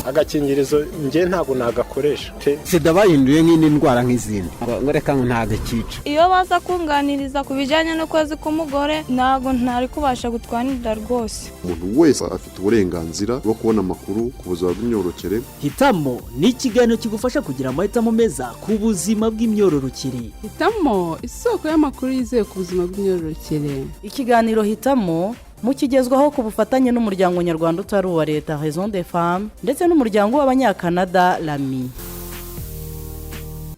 Agakingirizo njye ntabwo nagakoresha pe. Sida bahinduye nk'indi ndwara nk'izindi, ngo reka ngo ntabwo ikica. Iyo baza kunganiriza ku bijyanye n'ukwezi k'umugore, ntabwo ntari kubasha gutwara rwose. Umuntu wese afite uburenganzira bwo kubona amakuru ku buzima bw'imyororokere. Hitamo ni ikiganiro kigufasha kugira amahitamo meza ku buzima bw'imyororokere. Hitamo, isoko y'amakuru yizewe ku buzima bw'imyororokere. Ikiganiro Hitamo mukigezwaho ku bufatanye n'umuryango nyarwanda utari uwa leta Réseau des Femmes ndetse n'umuryango w'Abanyakanada Rami.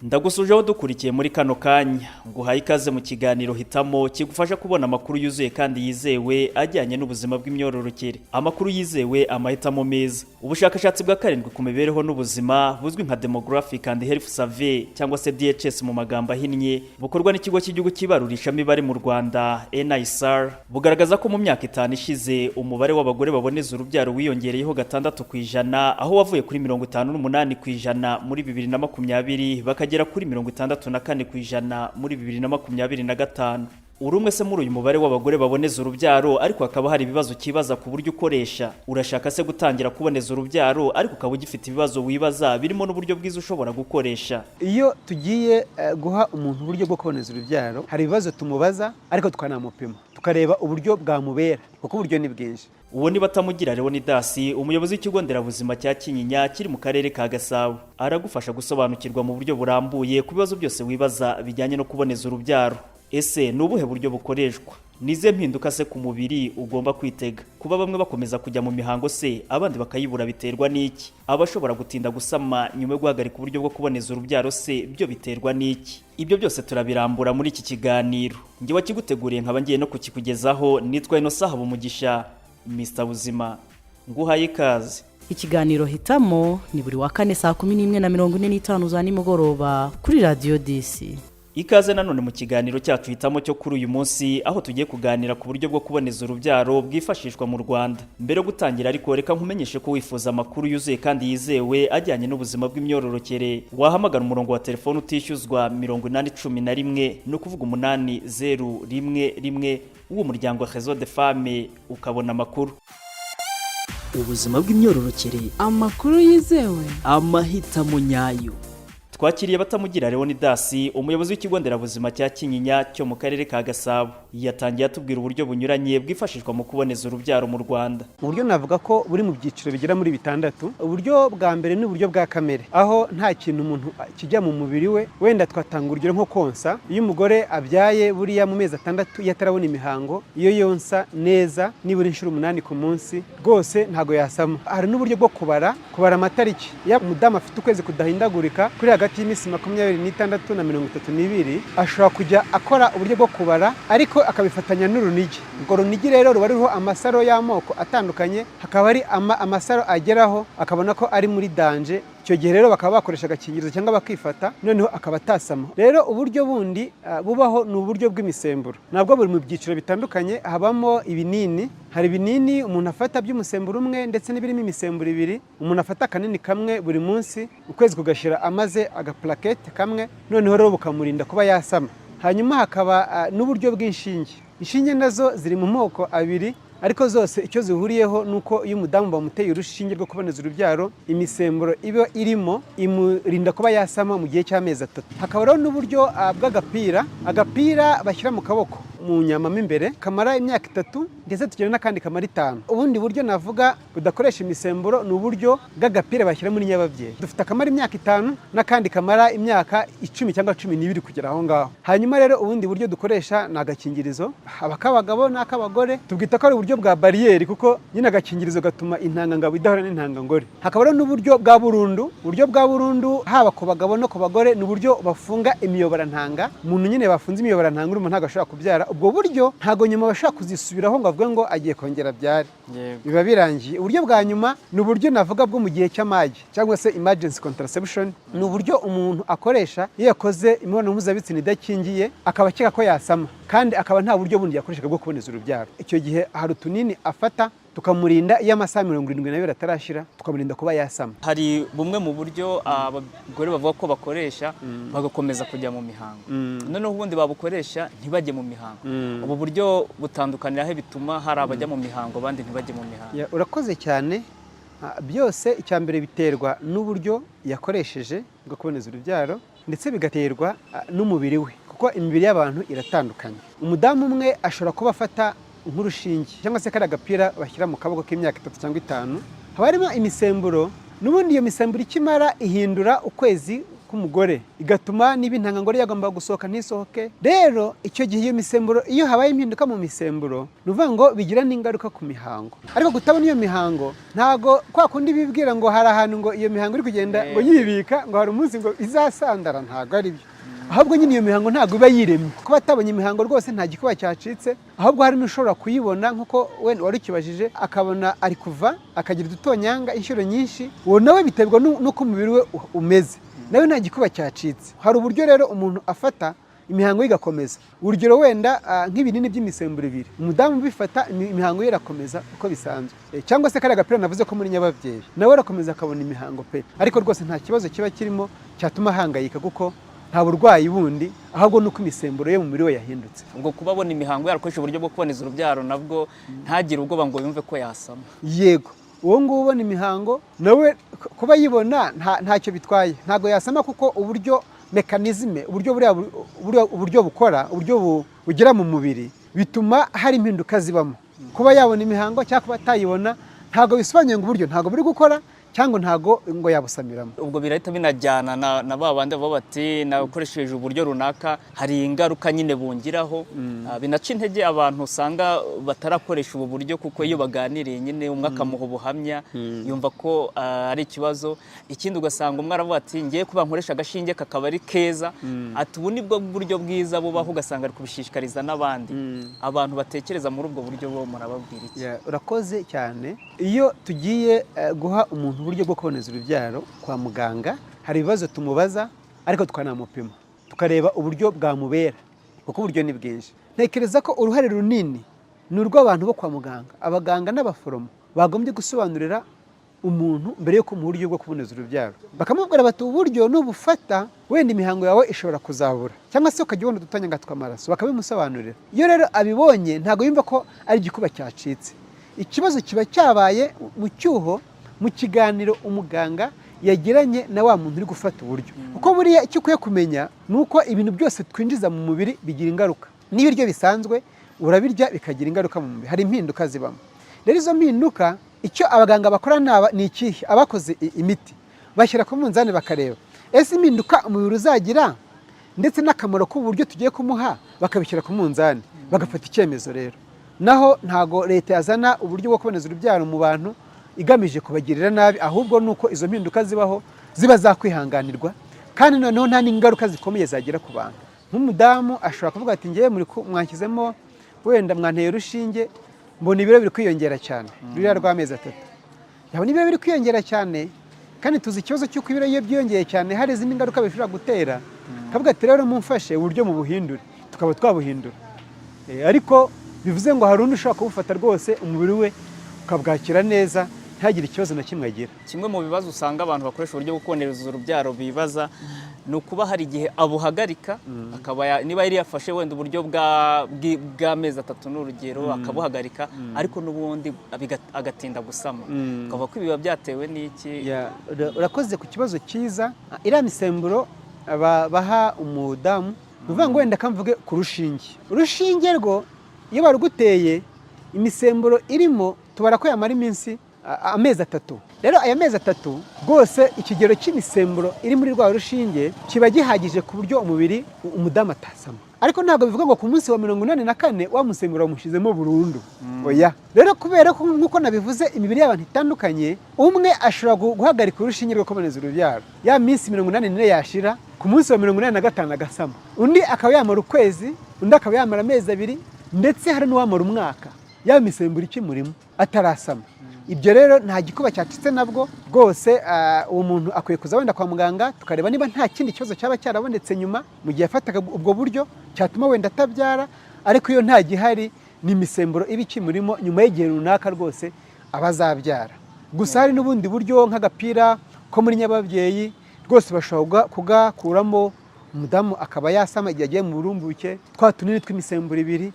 Ndagusujeho dukurikiye muri kano kanya, nguhaye ikaze mu kiganiro Hitamo kigufasha kubona amakuru yuzuye kandi yizewe ajyanye n'ubuzima bw'imyororokere. Amakuru yizewe, amahitamo meza. Ubushakashatsi bwa karindwi ku mibereho n'ubuzima buzwi nka Demographic and Health Survey cyangwa se DHS mu magambo ahinnye, bukorwa n'Ikigo cy'Igihugu cy'Ibarurishamibare mu Rwanda NISR, bugaragaza ko mu myaka 5 ishize umubare w'abagore baboneza urubyaro wiyongereyeho 6%, aho wavuye kuri 58% muri 2020 bakagera kuri 64% muri 2025. Uri umwe se muri uyu mubare w'abagore baboneza urubyaro, ariko hakaba hari ibibazo ukibaza ku buryo ukoresha? Urashaka se gutangira kuboneza urubyaro, ariko ukaba ugifite ibibazo wibaza birimo n'uburyo bwiza ushobora gukoresha? Iyo tugiye guha umuntu uburyo bwo kuboneza urubyaro, hari ibibazo tumubaza, ariko tukanamupima, tukareba uburyo bwamubera, kuko uburyo ni bwinshi. Uwo ni Batamugira Leonidas, umuyobozi w'ikigo nderabuzima cya Kinyinya kiri mu karere ka Gasabo. Aragufasha gusobanukirwa mu buryo burambuye ku bibazo byose wibaza bijyanye no kuboneza urubyaro. Ese ni ubuhe buryo bukoreshwa? Ni izihe mpinduka se ku mubiri ugomba kwitega? Kuba bamwe bakomeza kujya mu mihango se abandi bakayibura biterwa n'iki? Abashobora gutinda gusama nyuma yo guhagarika uburyo bwo kuboneza urubyaro se byo biterwa n'iki? Ibyo byose turabirambura muri iki kiganiro. Njye wakiguteguriye nkaba ngiye no kukikugezaho nitwa Innocent Habumugisha, Mr Buzima. Nguhaye ikaze. Ikiganiro Hitamo ni buri wa kane saa 11:45 za nimugoroba kuri Radiyo 10. Ikaze nanone mu kiganiro cyacu Hitamo cyo kuri uyu munsi, aho tugiye kuganira ku buryo bwo kuboneza urubyaro bwifashishwa mu Rwanda. Mbere yo gutangira ariko, reka nkumenyeshe ko wifuza amakuru yuzuye kandi yizewe ajyanye n'ubuzima bw'imyororokere wahamagara umurongo wa telefone utishyuzwa 8011, ni ukuvuga 8011, w'uwo muryango Réseau des Femmes, ukabona amakuru. Ubuzima bw'imyororokere. Amakuru yizewe. Amahitamo nyayo. Twakiriye Batamugira Leonidas, umuyobozi w'ikigo nderabuzima cya Kinyinya cyo mu karere ka Gasabo. Yatangiye atubwira uburyo bunyuranye bwifashishwa mu kuboneza urubyaro mu Rwanda. Uburyo navuga ko buri mu byiciro bigera muri bitandatu. Uburyo bwa mbere ni uburyo bwa kamere, aho nta kintu umuntu kijya mu mubiri we. Wenda twatanga urugero nko konsa. Iyo umugore abyaye, buriya mu mezi 6 iyo atarabona imihango, iyo yonsa neza nibura inshuro 8 ku munsi, rwose ntabwo yasama. Hari n'uburyo bwo kubara amatariki. Iyo umudamu afite ukwezi kudahindagurika kuri hagati y'iminsi 26 na 32, ashobora kujya akora uburyo bwo kubara, ariko akabifatanya n'urunigi. Urwo runigi rero ruba ruriho amasaro y'amoko atandukanye, hakaba hari amasaro ageraho akabona ko ari muri danger. Icyo gihe rero bakaba bakoresha agakingirizo cyangwa bakifata, noneho akaba atasama. Rero uburyo bundi bubaho ni uburyo bw'imisemburo. Nabwo buri mu byiciro bitandukanye. Habamo ibinini. Hari ibinini umuntu afata by'umusemburo umwe ndetse n'ibirimo imisemburo ibiri. Umuntu afata akanini kamwe buri munsi, ukwezi kugashira amaze agaplakete kamwe, noneho rero bukamurinda kuba yasama. Hanyuma hakaba n'uburyo bw'inshinge. Inshinge nazo ziri mu moko abiri, ariko zose icyo zihuriyeho ni uko iyo umudamu bamuteye urushinge rwo kuboneza urubyaro, imisemburo iba irimo imurinda kuba yasama mu gihe cy'amezi 3. Hakaba rero n'uburyo bw'agapira, agapira bashyira mu kaboko mu nyama mo imbere, kamara imyaka 3, ndetse tugira n'akandi kamara 5. Ubundi buryo navuga budakoresha imisemburo ni uburyo bw'agapira bashyira muri nyababyeyi. Dufite akamara imyaka 5 n'akandi kamara imyaka 10 cyangwa 12 kugera aho ngaho. Hanyuma rero ubundi buryo dukoresha ni agakingirizo, haba ak'abagabo n'ak'abagore. Tubwita ko ari uburyo bwa bariyeri, kuko nyine agakingirizo gatuma intangangabo idahura n'intangangore. Hakaba rero n'uburyo bwa burundu. Uburyo bwa burundu, haba ku bagabo no ku bagore, ni uburyo bafunga imiyoborantanga. Umuntu nyine bafunze imiyoborantanga, urumva ntabwo ashobora kubyara. Ubwo buryo ntabwo nyuma bashobora kuzisubiraho ngo avuge ngo agiye kongera abyare, biba birangiye. Uburyo bwa nyuma ni uburyo navuga bwo mu gihe cy'amage cyangwa se emergency contraception. Ni uburyo umuntu akoresha iyo yakoze imibonano mpuzabitsina idakingiye, akaba akeka ko yasama, kandi akaba nta buryo bundi yakoreshaga bwo kuboneza urubyaro. Icyo gihe hari utunini afata tukamurinda, iyo amasaha 72 atarashira, tukamurinda kuba yasama. Hari bumwe mu buryo abagore bavuga ko bakoresha bagakomeza kujya mu mihango, noneho ubundi babukoresha ntibajye mu mihango. Ubu buryo butandukanira he bituma hari abajya mu mihango abandi ntibajye mu mihango? Urakoze cyane. Byose icya mbere biterwa n'uburyo yakoresheje bwo kuboneza urubyaro, ndetse bigaterwa n'umubiri we, kuko imibiri y'abantu iratandukanye. Umudamu umwe ashobora kuba afata nk'urushinge cyangwa se kariya gapira bashyira mu kaboko k'imyaka 3 cyangwa 5, haba harimo imisemburo. N'ubundi iyo misemburo ikimara ihindura ukwezi k'umugore, igatuma niba intangangore yagomba gusohoka ntisohoke. Rero icyo gihe iyo misemburo, iyo habaye impinduka mu misemburo, ni ukuvuga ngo bigira n'ingaruka ku mihango. Ariko kutabona iyo mihango, ntago kwa kundi bibwira ngo hari ahantu ngo iyo mihango iri kugenda ngo yibika, ngo hari umunsi ngo izasandara, ntago ari byo. Ahubwo nyine iyo mihango ntabwo iba yiremye. Kuba atabonye imihango rwose nta gikuba cyacitse, ahubwo hari n'ushobora kuyibona nk'uko wari ukibajije, akabona ari kuva, akagira udutonyanga inshuro nyinshi. Uwo nawe biterwa n'uko umubiri we umeze, nawe nta gikuba cyacitse. Hari uburyo rero umuntu afata imihango ye igakomeza. Urugero wenda nk'ibinini by'imisemburo ibiri, umudamu ubifata imihango ye irakomeza uko bisanzwe. Cyangwa se kariya gapira navuze ko muri nyababyeyi, nawe arakomeza akabona imihango pe. Ariko rwose nta kibazo kiba kirimo cyatuma ahangayika, kuko nta burwayi bundi, ahubwo ni uko imisemburo yo mu mubiri we yahindutse. Ubwo kuba abona imihango yarakoresha uburyo bwo kuboneza urubyaro, nabwo ntagire ubwoba ngo yumve ko yasama. Yego, uwo nguwo ubona imihango nawe kuba yibona ntacyo bitwaye, ntabwo yasama, kuko uburyo mécanisme, uburyo buriya uburyo bukora, uburyo bugera mu mubiri, bituma hari impinduka zibamo. Kuba yabona imihango cyangwa kuba atayibona ntabwo bisobanuye ngo uburyo ntabwo buri gukora cyangwa ntabwo ngo yabusamiramo. Ubwo birahita binajyana na ba bandi bavuga bati nakoresheje uburyo runaka, hari ingaruka nyine bungiraho. Binaca intege abantu usanga batarakoresha ubu buryo, kuko iyo baganiriye nyine umwe akamuha ubuhamya, yumva ko ari ikibazo. Ikindi ugasanga umwe aravuga ati ngiye kuba nkoresha agashinge kakaba ari keza, ati ubu nibwo buryo bwiza bubaho, ugasanga ari kubishishikariza n'abandi. Abantu batekereza muri ubwo buryo bo murababwira iki? Urakoze cyane. Iyo tugiye guha umuntu uburyo bwo kuboneza urubyaro kwa muganga, hari ibibazo tumubaza, ariko twanamupima tukareba uburyo bwamubera, kuko uburyo ni bwinshi. Ntekereza ko uruhare runini ni urw'abantu bo kwa muganga, abaganga n'abaforomo bagombye gusobanurira umuntu mbere yo kumuha uburyo bwo kuboneza urubyaro, bakamubwira bati ubu buryo nubufata wenda imihango yawe ishobora kuzabura, cyangwa se ukajya ubona udutonyanga tw'amaraso, bakabimusobanurira. Iyo rero abibonye ntabwo yumva ko ari igikuba cyacitse. Ikibazo kiba cyabaye mu cyuho mu kiganiro umuganga yagiranye na wa muntu uri gufata uburyo, kuko buriya icyo ukwiye kumenya ni uko ibintu byose twinjiza mu mubiri bigira ingaruka. N'ibiryo bisanzwe urabirya bikagira ingaruka mu mubiri, hari impinduka zibamo. Rero izo mpinduka, icyo abaganga bakora ni ikihe? Abakoze imiti bashyira ku munzani bakareba ese impinduka umubiri uzagira ndetse n'akamaro k'uburyo tugiye kumuha, bakabishyira ku munzani bagafata icyemezo. Rero naho ntago leta yazana uburyo bwo kuboneza urubyaro mu bantu igamije kubagirira nabi, ahubwo ni uko izo mpinduka zibaho ziba zakwihanganirwa, kandi noneho nta n'ingaruka zikomeye zagira ku bantu. Nk'umudamu ashobora kuvuga ati ngewe muri mwanshyizemo, wenda mwanteye urushinge, mbona ibiro biri kwiyongera cyane, ruriya rw'amezi 3, yabona ibiro biri kwiyongera cyane, kandi tuzi ikibazo cy'uko ibiro iyo byiyongeye cyane hari izindi ngaruka bishobora gutera, akavuga ati rero mumfashe uburyo mubuhindure, tukaba twabuhindura. Ariko bivuze ngo hari undi ushobora kubufata rwose umubiri we ukabwakira neza, ntagire ikibazo na kimwe agira. Kimwe mu bibazo usanga abantu bakoresha uburyo bwo kuboneza urubyaro bibaza ni ukuba hari igihe abuhagarika, akaba niba yari yafashe wenda uburyo bw'amezi 3 ni urugero, akabuhagarika, ariko n'ubundi agatinda gusama, ukavuga ko ibi biba byatewe n'iki? Urakoze ku kibazo cyiza. Iriya misemburo baha umudamu, ni ukuvuga ngo wenda kamvuge ku rushinge. Urushinge rwo iyo baruguteye, imisemburo irimo tubara ko yamara iminsi amezi 3. Rero aya mezi 3 rwose ikigero cy'imisemburo iri muri rwa rushinge kiba gihagije ku buryo umubiri umudamu atasama. Ariko ntabwo bivuga ngo ku munsi wa 84 wa musemburo wamushyizemo burundu, oya. Rero kubera ko nk'uko nabivuze imibiri y'abantu itandukanye, umwe ashobora guhagarika urushinge rwo kuboneza urubyaro, ya minsi 84 yashira, ku munsi wa 85 agasama, undi akaba yamara ukwezi, undi akaba yamara amezi 2, ndetse hari n'uwamara umwaka ya misemburo ikimurimo atarasama. Ibyo rero nta gikuba cyacitse nabwo rwose. Uwo muntu akwiye kuza wenda kwa muganga, tukareba niba nta kindi kibazo cyaba cyarabonetse nyuma mu gihe yafataga ubwo buryo cyatuma wenda atabyara. Ariko iyo nta gihari, ni imisemburo iba ikimurimo, nyuma y'igihe runaka rwose aba azabyara. Gusa hari n'ubundi buryo nk'agapira ko muri nyababyeyi, rwose bashobora kugakuramo umudamu akaba yasama igihe agiye mu burumbuke, twa tunini tw'imisemburo ibiri.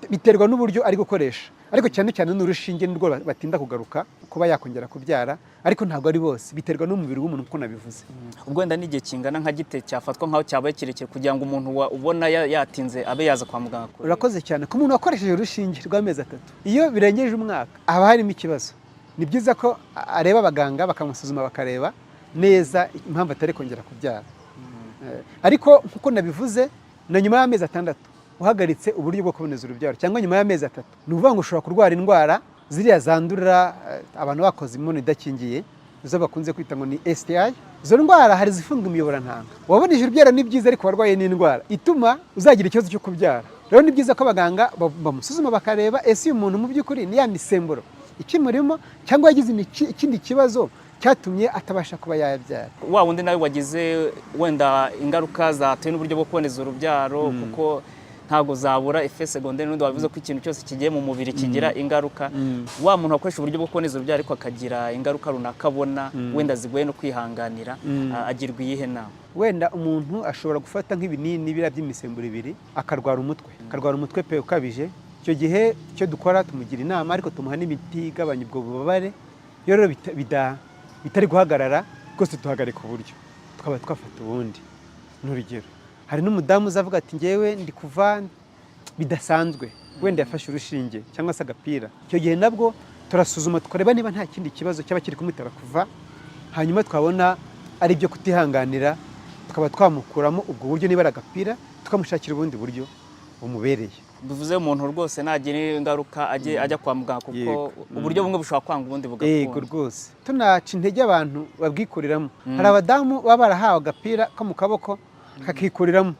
Biterwa n'uburyo ari gukoresha. Ariko cyane cyane ni urushinge nirwo batinda kugaruka kuba yakongera kubyara, ariko ntabwo ari bose, biterwa n'umubiri w'umuntu uko nabivuze. Ubwo wenda n'igihe kingana nka gite cyafatwa nk'aho cyabaye kirekire kugira ngo umuntu ubona yatinze abe yaza kwa muganga kureba? Urakoze cyane. Ku muntu wakoresheje urushinge rw'amezi 3, iyo birengeje umwaka haba harimo ikibazo. Ni byiza ko areba abaganga bakamusuzuma, bakareba neza impamvu atari kongera kubyara. Ariko nk'uko nabivuze, na nyuma y'amezi 6 uhagaritse uburyo bwo kuboneza urubyaro cyangwa nyuma y'amezi 3, ni ukuvuga ngo ushobora kurwara indwara ziriya zandurira abantu bakoze imibonano idakingiye, izo bakunze kwita ngo ni STI. Izo ndwara hari izifunga imiyoborantanga. Waboneje urubyaro ni byiza, ariko warwaye n'indwara ituma uzagira ikibazo cyo kubyara. Rero ni byiza ko abaganga bamusuzuma bakareba ese uyu muntu mu by'ukuri ni ya misemburo ikimurimo cyangwa yagize ikindi kibazo cyatumye atabasha kuba yabyara. Wa wundi nawe wagize wenda ingaruka zatewe n'uburyo bwo kuboneza urubyaro, kuko ntabwo zabura effet secondaire, n'undi wabivuze ko ikintu cyose kigiye mu mubiri kigira ingaruka. Wa muntu wakoresha uburyo bwo kuboneza urubyaro ariko akagira ingaruka runaka abona wenda zigoye no kwihanganira, agirwa iyihe nama? Wenda umuntu ashobora gufata nk'ibinini biriya by'imisemburo ibiri akarwara umutwe, akarwara umutwe pe ukabije. Icyo gihe icyo dukora, tumugira inama ariko tumuha n'imiti igabanya ubwo bubabare. Iyo rero bitari guhagarara rwose, duhagarika uburyo tukaba twafata ubundi. Ni urugero, hari n'umudamu uzavuga ati ngewe ndi kuva bidasanzwe, wenda yafashe urushinge cyangwa se agapira. Icyo gihe nabwo turasuzuma tukareba niba nta kindi kibazo cyaba kiri kumutera kuva, hanyuma twabona ari ibyo kutihanganira tukaba twamukuramo ubwo buryo, niba ari agapira tukamushakira ubundi buryo bumubereye. Bivuze umuntu rwose nagira ingaruka ajye ajya kwa muganga, kuko uburyo bumwe bushobora kwanga ubundi bugakunda. Rwose tunaca intege abantu babwikuriramo. Hari abadamu baba barahawe agapira ko mu kaboko kakikuriramo,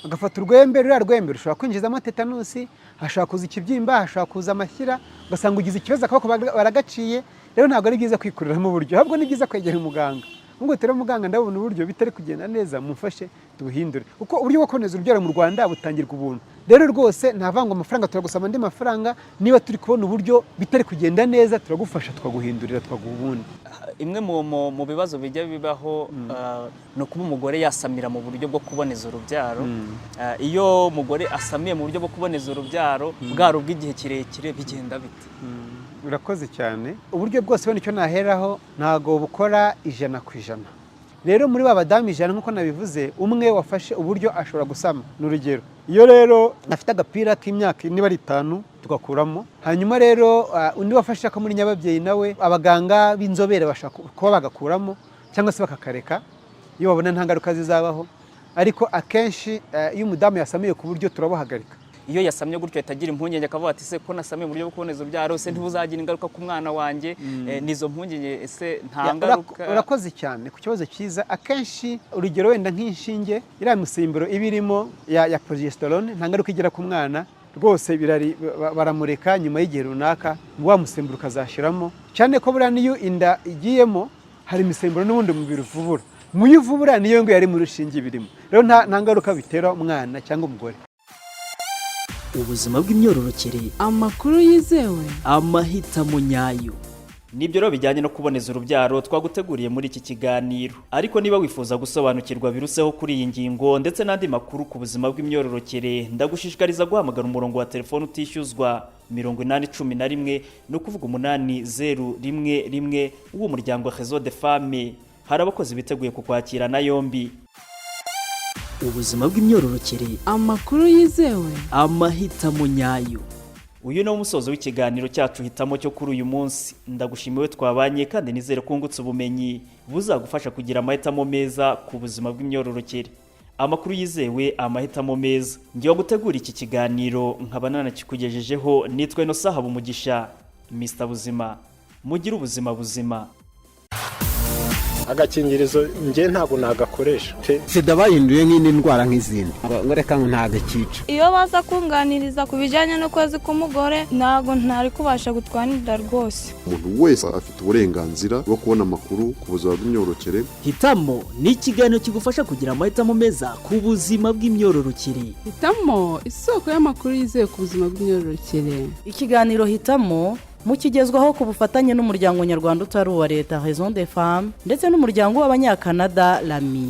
agafata urwembe. Ruriya rwembe rushobora kwinjizamo tetanusi, hashobora kuza ikibyimba, hashobora kuza amashyira, ugasanga ugize ikibazo akaboko baragaciye. Rero ntabwo ari byiza kwikuriramo uburyo, ahubwo ni byiza kwegera umuganga ngo tere muganga, ndabona uburyo bitari kugenda neza, mumfashe tubuhindure, kuko uburyo bwo kuboneza urubyaro mu Rwanda butangirwa ubuntu. Rero rwose ntavanga amafaranga, turagusaba andi mafaranga. Niba turi kubona uburyo bitari kugenda neza, turagufasha tukaguhindurira, tukaguha ubundi. Imwe mu bibazo bijya bibaho ni ukuba umugore yasamira mu buryo bwo kuboneza urubyaro. Iyo umugore asamiye mu buryo bwo kuboneza urubyaro bwari ubw'igihe kirekire, bigenda bite? Urakoze cyane. Uburyo bwose wenda icyo naheraho, ntabwo bukora 100%. Rero muri ba badamu 100 nk'uko nabivuze, umwe wafashe uburyo ashobora gusama. Ni urugero, iyo rero afite agapira k'imyaka niba ari 5, tugakuramo. Hanyuma rero undi wafashe ako muri nyababyeyi nawe abaganga b'inzobere bashobora kuba bagakuramo cyangwa se bakakareka iyo babona nta ngaruka zizabaho. Ariko akenshi iyo umudamu yasamiye ku buryo, turabuhagarika. Iyo yasamye gutyo ahita agira impungenge, akavuga ati se ko nasamiye mu buryo bwo kuboneza urubyaro, se ntibuzagira ingaruka ku mwana wanjye? Nizo mpungenge, ese nta ngaruka? Urakoze cyane ku kibazo cyiza. Akenshi urugero wenda nk'inshinge, iriya misemburo iba irimo ya progesterone nta ngaruka igira ku mwana rwose. Baramureka nyuma y'igihe runaka wa musemburo ukazashiramo, cyane ko buriya niyo inda igiyemo hari imisemburo n'ubundi umubiri uvubura. Mu yo uvubura niyo ngo yari mu rushinge birimo. Rero nta ngaruka bitera umwana cyangwa umugore. Ubuzima bw'imyororokere. Amakuru yizewe. Amahitamo nyayo. Nibyo rero bijyanye no kuboneza urubyaro twaguteguriye muri iki kiganiro. Ariko niba wifuza gusobanukirwa biruseho kuri iyi ngingo ndetse n'andi makuru ku buzima bw'imyororokere, ndagushishikariza guhamagara umurongo wa telefone utishyuzwa 8011, ni ukuvuga 8011, w'umuryango Réseau des Femmes. Hari abakozi biteguye kukwakira na yombi. Ubuzima bw'imyororokere. Amakuru yizewe. Amahitamo nyayo. Uyu ni wo musozo w'ikiganiro cyacu Hitamo cyo kuri uyu munsi. Ndagushimiwe twabanye kandi nizere ko wungutse ubumenyi buzagufasha kugira amahitamo meza ku buzima bw'imyororokere. Amakuru yizewe, amahitamo meza. Ngiye gutegura iki kiganiro nkaba nanakikugejejeho, nitwa Innocent Habumugisha, Mr Buzima. Mugire ubuzima buzima. Agakingirizo njye ntabwo nagakoresha pe. Sida bahinduye nk'indi ndwara nk'izindi, ngo reka ngo ntabwo ikica. Iyo baza kunganiriza ku bijyanye n'ukwezi k'umugore, ntabwo ntari kubasha gutwara inda rwose. Umuntu wese afite uburenganzira bwo kubona amakuru ku buzima bw'imyororokere. Hitamo ni ikiganiro kigufasha kugira amahitamo meza ku buzima bw'imyororokere. Hitamo, isoko y'amakuru yizewe ku buzima bw'imyororokere. Ikiganiro Hitamo mukigezwaho ku bufatanye n'umuryango nyarwanda utari uwa leta Raison des Femmes ndetse n'umuryango w'abanyakanada Lami.